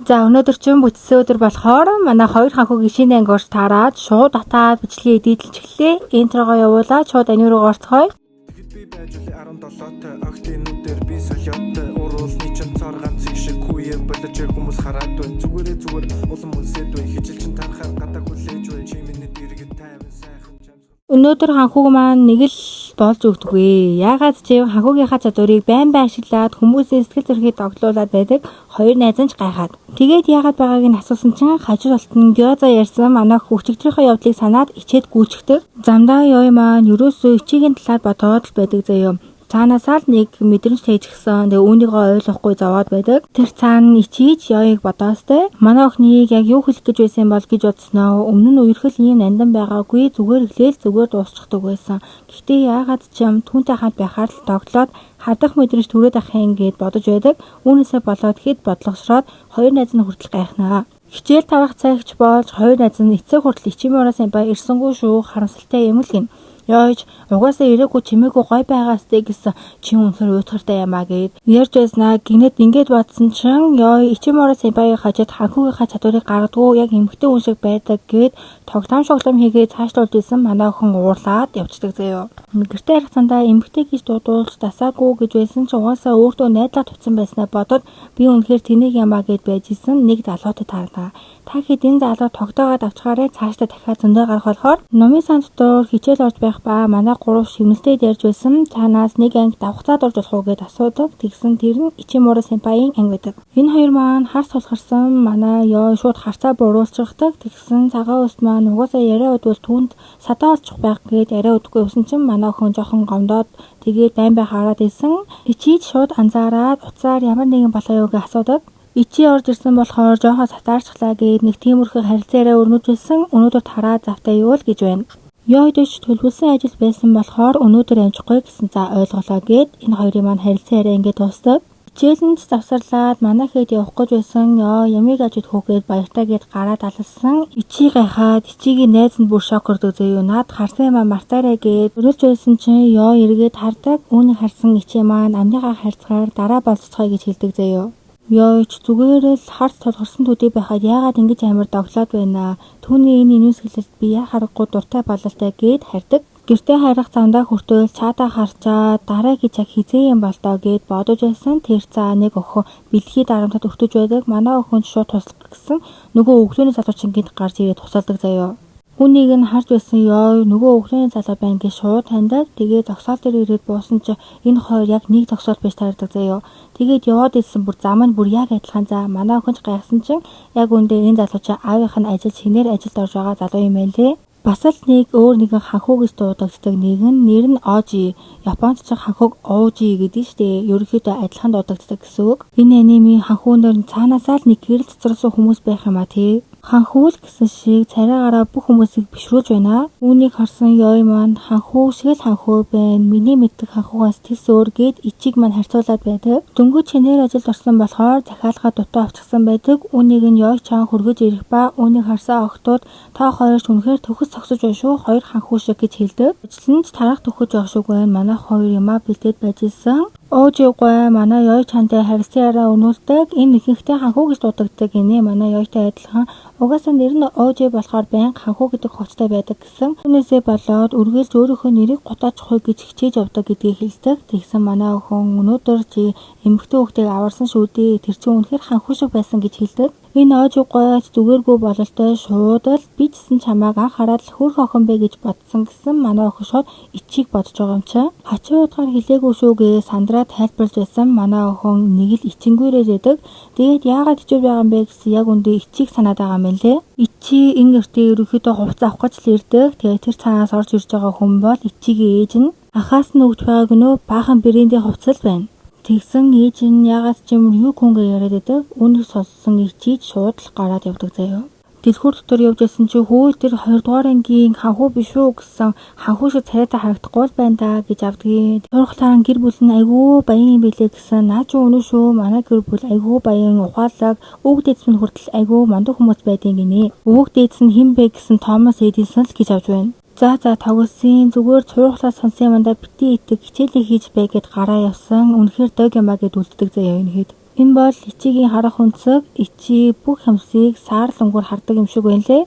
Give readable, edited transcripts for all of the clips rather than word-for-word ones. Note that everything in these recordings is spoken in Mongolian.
За, өнөөдөр чинь бүтсэн өдөр болохоор манай хоёр ханхүүгийн шинэ анги орж таарад шууд атаад бичлэгээ edit лж эхэллээ. Intro гоо явуулаад шууд аниме руу орцгоё. Тэгэхэд би байж үлээ 17-той, огтын нүдээр би солиотой. Уруулны чин цор ганцыг шиг хүүе болож хүмүүс хараад байна. Зүгээрээ зүгээр улам үнсээд байна. Хижил чин тарахаар гадаа хүлээж байна. Чи миний дэргэд тайван сайхан чамсгал. Өнөөдөр ханхүүг маань нэг л болж өгдөггүй. Яагаад ч юм ханхүүгийнхаа чадварыг байн байн ашиглаад хүмүүсийн сэтгэл зүрхийг догдлуулад байдаг. Хоёр найз нь ч гайхаад. Тэгээд яагаад байгааг нь асуусан чинь хажуу талд нь гёза ярьсан манай өчигдрийнхөө явдлыг санаад ичээд гүйчихдэг. Замдаа ёо маань ерөөсөө ичигийн талаар бодоод л байдаг заяо. Цаанаасаа л нэг мэдрэмж тээжгсэн. Тэгээ үүнийгөө ойлгохгүй зовоод байдаг. Тэр цаана ичиж ёоыг бодоостой. Манай охиныг яг юу хэлэх гэж байсан бол гэж бодсноо. Өмнө нь үерхэл ийм нандин байгаагүй. Зүгээр эхлээл зүгээр дуусчихдаг байсан. Гэхдээ яагаад ч юм түүнтэй хамт байхаар л догтлоод хардах мэдрэмж төрөөд ах юм гээд бодож байдаг. Үүнээсээ болоод хэд бодлогошроод хоёр найз нь хүртэл гайхнаа. Хичээл тарах цагч болж хоёр найз нь эцэг хүртэл Ичимура сэмпай ирсэнгүй шүү, харамсалтай юм л гин. Яойж угаасаа ирээгүй чимээгүй гой байгаас тэ гэсэн чи үнэхээр уйтгартай юм а гэд ярьж байснаа гинэт ингээд бодсон чинь ёо Ичимура сэмпайгийн хажууд ханхүүгийнхаа чадварыг гаргадгүй яг эмэгтэй хүн шиг байдаг гэд тогтоом шоглом хийгээ цаашлуулж исэн манай охин уурлаад явцдаг заяо. Гэртээ харих цандаа эмэгтэй гэж дуудуулж дасаагүй гэж байсан чи угаасаа өөртөө найдлага тавьсан байснаа бодоод би үнэхээр тэнийг ямаа гэд байж исэн нэг залуутай таарна. Та хэд энэ залуу тогтоогоод авчгаарай, цаашдаа дахиад зөндөө гарах болохоор номын сан дотор хичээл орж байх ба манай гурав шивнэлтэд ярьж байсан. Цаанаас нэг анги давхцаад орж болох уу гэд асуудаг. Тэгсэн тэр нь Ичимура сэмпайын анги байдаг. Энэ хоёр маань харс тулгарсан манай ёо шууд харцаа буруулчихдаг. Тэгсэн цагаан үст маань угаасаа яриа удвал түүнд садаа олчих байх гээд яриа удахгүй явсан чинь манай охин жоохон гомдоод тэгээд байн бай хараад исэн. Ичиж шууд анзаараад утсаар ямар нэгэн болоо юу гэж асуудаг. Ичи орж ирсэн болохоор жоохон сатаарчлаа гээд нэг тиймэрхүү харилцаа яриа өрнөжүүлсэн. Өнөөдөр тараа завтай юу л гэж байна. Ёодч төлөвлөсөн ажил байсан болохоор өнөөдөр амжихгүй гэсэн за ойлголоо гээд энэ хоёрын маань харилцан яриа ингээд дуустав. Хичээл нь ч завсарлаад манай хэд явах гэж байсан. Ёо ямиг аж идэх гээд баяртай гээд гараад алалсан. Ичи гайхаад ичигийн найз нь бүр шок өрдөг заяо. Наад харсан юм а мартаарай гээд өрөөлж байсан чинь ёо эргээд хардаг. Үүнийг харсан ичи маань амныхаа харьцгаар дараа болцоцгоё гэж хэлдэг заяо. Ёоч зүгээр л харц тулгарсан төдий байхад яагаад ингэж амар догтлоод байна. Түүний энэ инээмсэглэлд би яа харахгүй дуртай бололтой гээд харьдаг. Гэртээ харих замдаа хүртэл чатаа харчаад дараагийн цаг хизээ юм бол доо гэд бодож байсан. Тэр цаа нэг охин бэлхий дарамтад өртөж байдаг. Манай охин шууд туслах гэсэн нөгөө өглөөний залуучин гинт гарч ирээд тусалдаг заяо. Үүнийг нь харж байсан ёо нөгөө өглөөний залуу байна гэж шууд таньдаг. Тэгээ зогсоол дээр ирээд буусан чи энэ хоёр яг нэг зогсоол биш таардаг заяо. Тэгээд яваад ирсэн бүр зам нь бүр яг адилхан за манай охин ч гайхсан чинь яг үндэ энэ залуу чи аавынх нь ажил шинээр ажилд орж байгаа залуу юм байна лээ. Бас л нэг өөр нэгэн ханхүү гэж дуудагддаг нэг нь нэр нь Ожи. Японд ч ханхүүг Ожи гэдэг штэ. Ерөнхийдөө адилхан дуудагддаг гэсэн үг. Энэ анимын ханхүүнээр нь цаанаасаа л нэг гэрэл цэцэрсэн хүмүүс байх юм а тий. Ханхүү л гэсэн шиг царайгаараа бүх хүмүүсийг бишрүүлж байна. Үүнийг харсан Ёй маань ханхүү шиг л ханхүү байна. Миний мэддэг ханхүүгаас тэс өөр гээд ичиг маань харьцуулаад байдаг. Дөнгөж шинээр ажилд орсон болохоор захиалгаа дутуу авчихсан байдаг. Үүнийг нь Ёй чан хөргөж ирэх ба үүнийг харсан охтууд та хоёр ч үнэхээр төхөс зогсож байна шүү. Хоёр ханхүү шиг гэж хэлдэг. Ажил нь ч тарах төхөж явах шиг байна. Манай хоёр юмаа бэлдээд байж исэн. Оожиггүй манай Ёй чантай харилцан яриа өрнүүлдэг. Энэ ихэнхдээ ханхүү гэж дуудагддаг гинэ. Манай Ёйтой адилхан угаасаа нэр нь Оожи болохоор байнга ханхүү гэдэг хувцастай байдаг гэсэн. Түүнээсээ болоод үргэлж өөрийнхөө нэрийг гутаачихгүй гэж хичээж явдаг гэдгийг хэлдэг. Тэгсэн манай охин өнөөдөр чи эмэгтэй хүүхдийг аварсан шүү дээ. Тэр чинь үнэхээр ханхүү шиг байсан гэж хэлдэг. Энэ Оожиггүйч зүгээргүй бололтой шууд л би ч гэсэн чамайг анх хараад л хөөрхөн охин бэ гэж бодсон гэсэн манай охин шууд ичиг бодож байгаа юм чинь. Хачин утгаар хэлээгүй шүү гээ сандраа тайлбарлаж байсан манай охин нэг л ичингүүрээ байдаг. Тэгээд яагаад ичүүр байгаа юм бэ гэсэн яг үндэ ичиг санаад байгаа юм лээ. Ичи ин гэртээ ерөнхийдөө хувцас авах гэж л ирдэг. Тэгээд тэр цаанаас орж ирж байгаа хүн бол ичигийн ээж нь. Ахаас нь өгч байгааг нөө баахан брендийн хувцас л байна. Тэгсэн ээж нь яагаад ч юм юу күнгээ яриад байдаг. Үүнийг сонссон ичиж шууд л гараад явдаг заяо. Дэлгүүр дотор явж байсан чи хөө тэр 2 дугаар ангийн ханхүү биш үү гэсэн ханхүү шиг царайтай харагдахгүй л байна да гэж авдгийг. Туурхлаан гэр бүл нь айгүй баян юм билээ гэсэн. Наа чи үнэн шүү. Манай гэр бүл айгүй баян ухаалаг, өвөг дээдс минь хүртэл айгүй мундаг хүмүүс байдیں гинэ. Өвөг дээдс нь хэн бэ гэсэн Томас Эдисон л гэж авч байна. За за тоглосон зүгээр цуурхлаа сонсон юмдаа бити итэг хичээлээ хийж бай гэд гараа явсан. Үнэхээр дог юмаа гэд үлддэг заяа энэ хэд. Энэ бол Ичигийн харах өнцөг. Ичи бүх юмсыг саарал өнгөөр хардаг юм шиг байна лээ.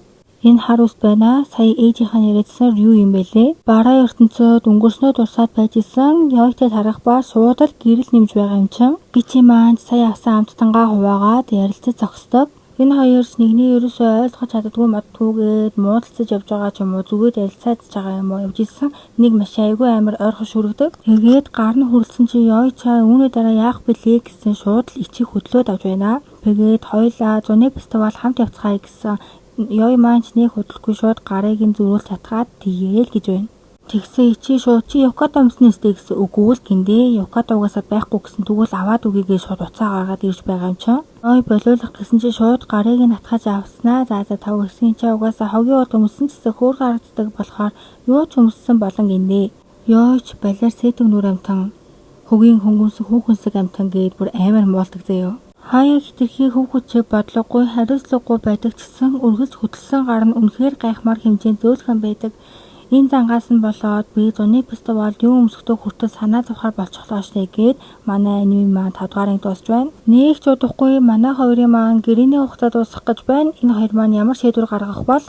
Энэ хар ус байна. Сая ээжийнхээ яриадсан юу юм бэлээ? Бараа ертөнцид өнгөрснөө дурсаад байж исэн Ёйтой тарах ба шууд л гэрэл нэмж байгаа юм чинь. Ичи маань сая авсан амттангаа хуваагаад ярилцаж зогсдог. Энэ хоёр ч нэгний ерөөсөө ойлгож чаддаггүй модтгүйгээд муудалцаж явж байгаа ч юм уу, зүгээр ярилцаад ч байгаа юм уу, явж исэн нэг маш айгүй амар ойрхон шүрэгдэг. Тэгээд гар нь хүрэлцэн чи ёй чаа үүний дараа яах бэлээ гэсэн шууд л Ичиг хөдлөөд авч байна. Тэгээд хоёлаа зуны фестивал хамт явцгаая гэсэн ёй маань ч нэг хөдлөхгүй шууд гарыг нь зөрүүлж татгаад тэгээл гэж байна. Тэгсэн Ичи шууд чи юката өмснө өстэй гэсэн үгүй л гиндэ. Юката угаасаа байхгүй гэсэн, тэгвэл аваад үгийгээ шууд уцаа гаргаад ирж байгаа юм чинь. Ой, болиулах гэсэн чи шууд гарыг нь атгаж авснаа. За за, тав гэсэн чи угаасаа хогийн урд өмссөн ч гэсэн хөөр харагддаг болохоор юу ч өмссөн болон гиндэ. Ёоч балиар сэтг нүр амтан, хөгийн хөнгөмсөн хүүхэнсэг амтан гээд бүр амар муулдаг заяо. Хаяа хэтэрхий хөв хүчээ бодлогогүй, хариуцлагагүй байдаг ч гэсэн үргэлж хөдөлсөн гар нь үнэхээр гайхмаар хэмжээнд зөөлхөн байдаг. Энэ зангаас нь болоод би зуны фестивалд юу өмсөхдөө хүртэл санаа зовхоор болчихлоо штэ гээд манай аниме маань 5 дугаар анги дуусч байна. Нэг ч удахгүй манай хоёрын маань гэрээний хугацаа дуусах гэж байна. Энэ хоёр маань ямар шийдвэр гаргах бол?